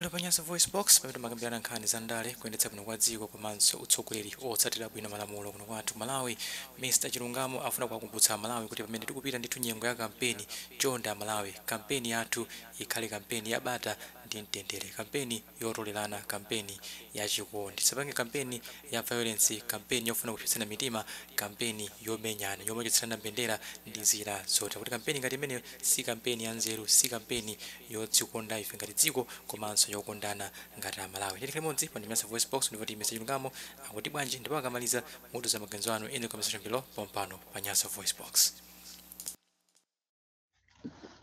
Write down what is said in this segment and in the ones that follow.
Lero pa Nyasa VoiceBox, pamene timakambirana nkhani za ndale, kuyendetsa bwino kwa dziko komanso utsogoleri otsatira bwino malamulo kuno kwathu Malawi, Mr Chilungamo afuna kuwakumbutsa Amalawi kuti pamene tikupita ndithu nyengo ya kampeni, chonde Amalawi, kampeni yathu ikhale kampeni ya bata ndi mtendere, kampeni yotolerana, kampeni ya chikondi. Tisapange kampeni ya violence, kampeni yofuna kupsetsana mitima, kampeni yomenyana, yomachotserana mbendera ndi zina zotero, kuti kampeni ngati imeneyo si kampeni ya nzeru, si kampeni yodzikonda ife ngati dziko komanso yokondana ngati Amalawi. Tili limodzi pa Nyasa Voice Box ndipo Mr Chilungamo akuti bwanji? Ndipo akamaliza, mutiuza maganizo anu in the comment section below pompano pa Nyasa Voice Box.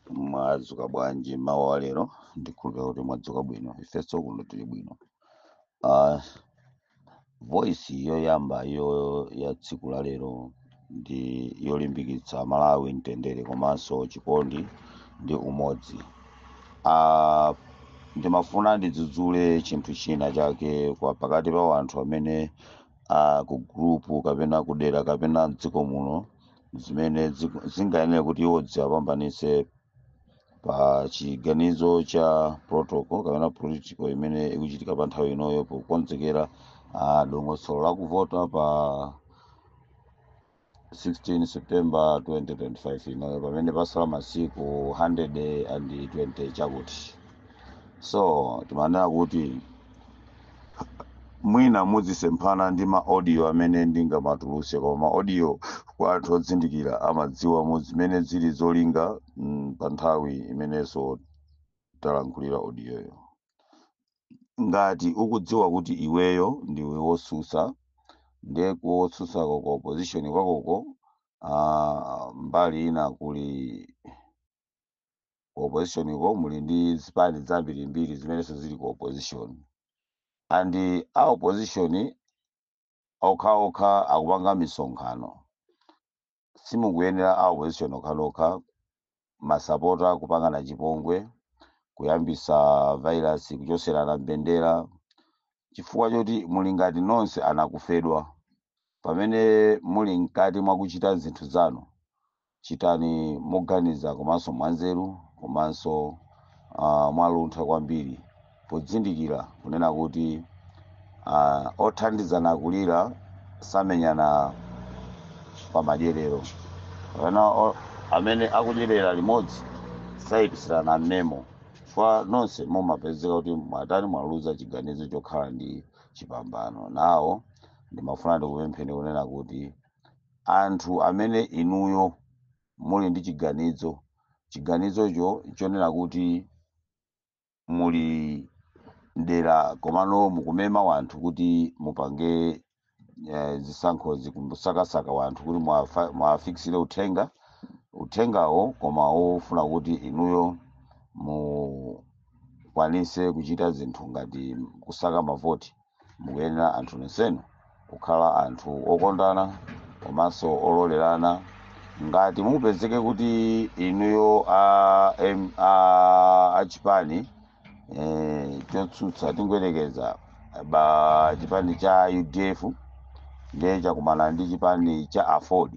Mwadzuka bwanji mawa wa lero? Ndikhulupira kuti mwadzuka bwino. Ifenso kuno tili bwino. Voice yoyamba yo ya tsiku la lero ndi yolimbikitsa Malawi mtendere komanso chikondi ndi umodzi. Ndimafuna ndidzudzule chinthu china chake kwa pakati pa anthu amene ku group kapena kudera kapena mdziko muno, zimene zingayenere kuti iwo ziwapambanitse pa chiganizo cha protocol kapena political imene ikuchitika pa nthawi inoyo pokonzekera dongosolo la kuvota pa 16 September 2025 inoyo, pamene pasala masiku 120 chakuti. So timanena kuti mwina muzisemphana ndi ma audio amene ndingamatuluse, koma ma audio kwa anthu odzindikira amadziwa mu zimene zili zolinga pa nthawi imenenso talankhulira audioyo. Ngati ukudziwa kuti iweyo ndiwe wosusa, ndiye kuwosusako ku opposition kwakoko, mbali ina kuli ku opposition ko muli ndi zipani zambirimbiri zimenenso zili ku opposition, and a opposition okhaokha akupanga misonkhano. Simukuyenera a opposition okhalokha masapota kupangana chipongwe, kuyambisa violence, kuchoserana mbendera, chifukwa choti muli ngati nonse anakufedwa. Pamene muli mkati mwakuchita zinthu zanu, chitani moganiza komanso mwanzeru komanso mwaluntha kwambiri, podzindikira kunena kuti othandizana kulira samenyana pamadyerero, kapena amene akudyerera limodzi sayipisirana mmemo, chifukwa nonse mumapezeka kuti mwatani, mwaluza chiganizo chokhala ndi chipambano. Nawo ndimafuna ndikupempheni kunena kuti anthu amene inuyo muli ndi chiganizo, chiganizocho chonena kuti muli mdera komano mukumema wanthu kuti mupange zisankhozi, kusakasaka wanthu kuti mwafikisire uthenga, uthengawo koma wofuna kuti inuyo mukwanise kuchita zinthu ngati kusaka mavoti, mukuyenera anthu nonsenu kukhala anthu okondana komanso ololerana. Ngati mupezeke kuti inuyo a chipani chotsutsa, tingoyerekeza ba chipani cha UDF, ndiye chakumana ndi chipani cha AFORD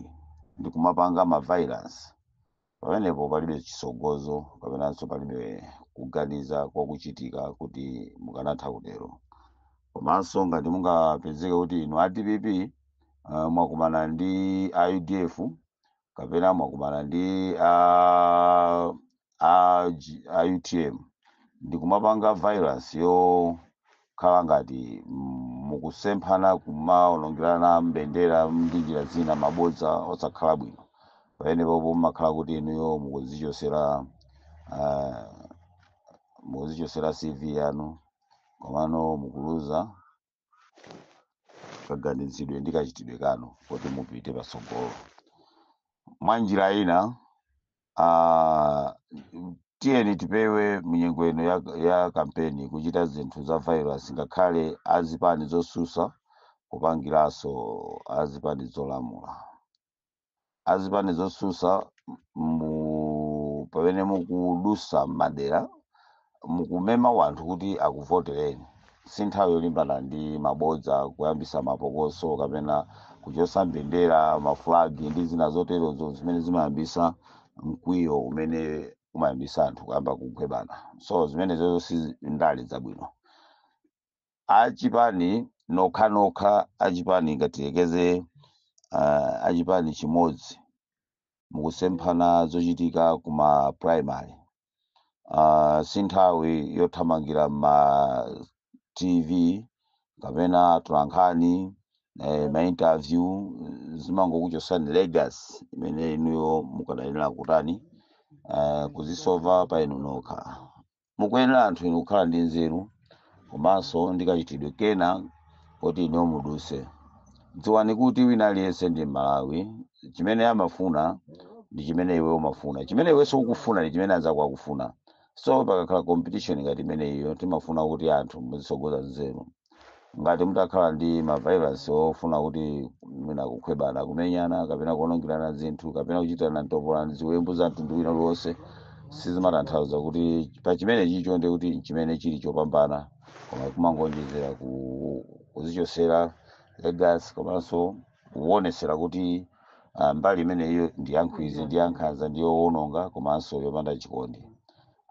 ndikumapanga ma violence, pamenepo palibe chisogozo kapenanso palibe kuganiza kwakuchitika kuti mukanatha kutero. Komanso ngati mungapezeke kuti inu a DPP mwakumana ndi a UDF kapena mwakumana ndi a UTM ndikumapanga violence yokhala ngati mukusemphana, kumaonongerana mbendera ndi njira zina, mabodza osakhala bwino, pamenepo mumakhala kuti inuyo mukuzichosera CV yanu, komano mukuluza kaganizidwe ndi kachitidwe kanu kuti mupite patsogolo. Mwa njira ina, tiyeni tipewe munyengo ino ya kampeni kuchita zinthu za violence, ngakhale azipani zosusa kupangiranso azipani zolamula. Azipani zosusa, pamene mukudusa m'madera mukumema wanthu kuti akuvotereni, si nthawi yolimbana ndi mabodza, kuyambisa mapokoso kapena kuchosa mbendera, mafulagi ndi zina zoterozo zimene zimayambisa mkwiyo umene umaononga zinthu. Kumayambisa anthu kuyamba kugwebana. So zimenezo si ndale zabwino. Achipani nokhanokha, achipani ngatilekeze, achipani chimodzi mukusemphana zochitika kuma primary, si nthawi yothamangira ma TV kapena tolankhani, ma interview. Zimangokuchosani legacy imene inuyo mukadayenera kutani, kuzisova pa inu nokha. Mukuyenera anthu inu kukhala ndi nzeru komanso ndi kachitidwe kena kuti inuyo muduse. Dziwani kuti wina aliyense ndi Malawi. Chimene amafuna ndi chimene iwe umafuna, chimene iwenso ukufuna ndi chimene anzako akufuna. So pakakhala competition ngati imeneyo, timafuna kuti anthu muzisogoza nzeru. Ngati mutakhala ndi ma violence ofuna kuti mwina kukhwebana, kumenyana, kapena kuonongerana zinthu, kapena kuchitana ntopolani, ziwembu za mtundu wina uliwonse, sizimatanthauza kuti pa chimene chicho ndi kuti chimene chili chopambana, koma kumangonjezera kuzichosera legacy komanso kuonesera kuti mbali imeneyo ndi yankhwizi, ndi yankhanza, ndi yowononga komanso yopanda chikondi.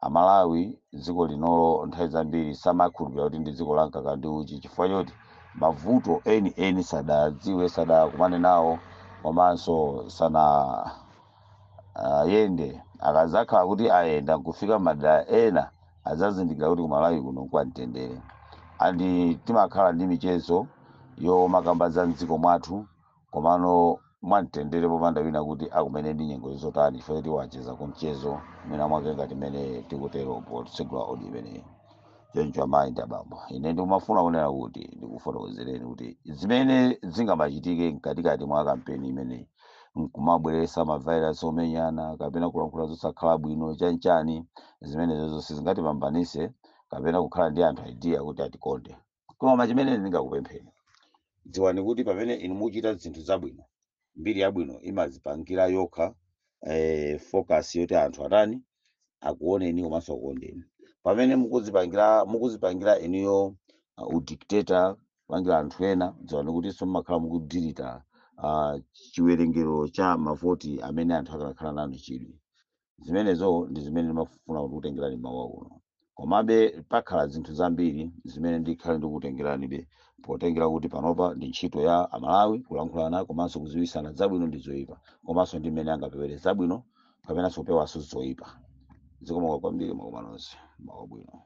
Amalawi, dziko linolo nthawi zambiri samakhulupirira kuti ndi dziko la mkaka ndi uchi, chifukwa choti mavuto eni eni sadadziwe, sadakumane nawo, komanso sana ayende. Akazakhala kuti ayenda nkufika madera ena, adzazindikira kuti kumalawi kuno kwamtendere. Andi timakhala ndi michezo yomakamba za mdziko mwathu, komano mwamtendere, popanda wina kuti akumene ndi nyengo zotani, chifukwa choti wacheza kumchezo mwina mwake ngati mmene tikutero potsegula audio imeneyi. Choncho amayi ndi abambo, ine ndikumafuna kunena kuti ndikufotokozereni kuti zimene zingamachitike mkatikati mwa kampeni imeneyi, nkumabweresa ma violence omenyana kapena kulankhula zosakhala bwino chanchani, zimenezo zonse zingatipambanise kapena kukhala ndi anthu idea kuti atikonde. Koma chimene ndingakupempheni, dziwani kuti pamene inu muchita zinthu zabwino, mbiri yabwino imazipangira yokha, focus yoti anthu atani, akuoneni komanso akukondeni. Pamene mukuzipangira inuyo udictator, kupangira anthu ena, dziwani kuti mumakhala mukudirita chiwerengero cha mavoti amene anthu akanakhala nanu chidwi. Zimenezo ndi zimene ndimafuna kuti kutengerani mawu uno. Komabe pakhala zinthu zambiri zimene ndikhale ndikutengeranibe, potengera kuti panopa ndi ntchito ya Amalawi kulankhulana komanso kuziwisana zabwino ndi zoyipa, komanso ndi mmene angapewere zabwino kapenanso kupewanso zoyipa. Zikomo kwambiri, mwakoma nonse, mawu abwino.